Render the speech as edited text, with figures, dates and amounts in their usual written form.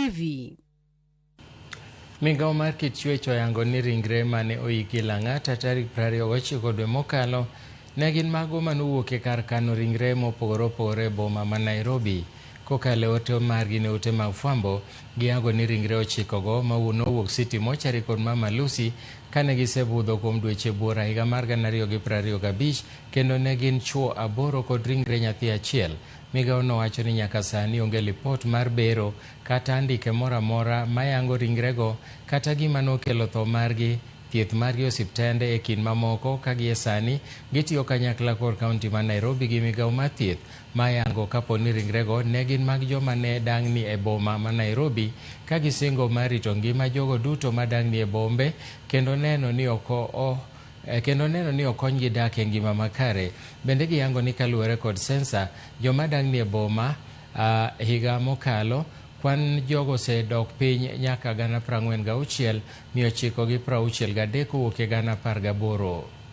TV. Migawo mar kit chwech oyango ni ringre mane oiki Lang'ata tarik 29 dwe mokalo ne gin mago manowuok e kar kano ringre mopogore opogore e boma ma Nairobi. Kokalo e ote margi ne ute mag fwambo, giyango ni ringre ochikogo ma nowuok City Mortuary kod Mama Lucy kane gisebudho kuom dweche buora higa mar 2025 kendo ne gin chwo aboro kod ringre nyathi achiel. Migawo no wacho ni nyaka sani onge lipot mar bero kata andike moro amora mayango ringrego kata gima nokelo tho margi, thieth margi e osiptende e kind mamoko ka gie sani gitiyo kanyakla kod kaunti ma Nairobi gi migawo mar thieth mayango kapo ni ringrego ne gin mag joma ne dang'ni e boma ma Nairobi ka gisingo mar rito ngima jogo duto madang'ni e bombe kendo neno ni ok o kendo neno ni okonygi dak e ngima makare. Bende giyango ni kaluwore kod sensa, joma dang'ni e boma higa mokalo, kwan jogo osedok piny nyaka 46,963 kowuok e 18,000.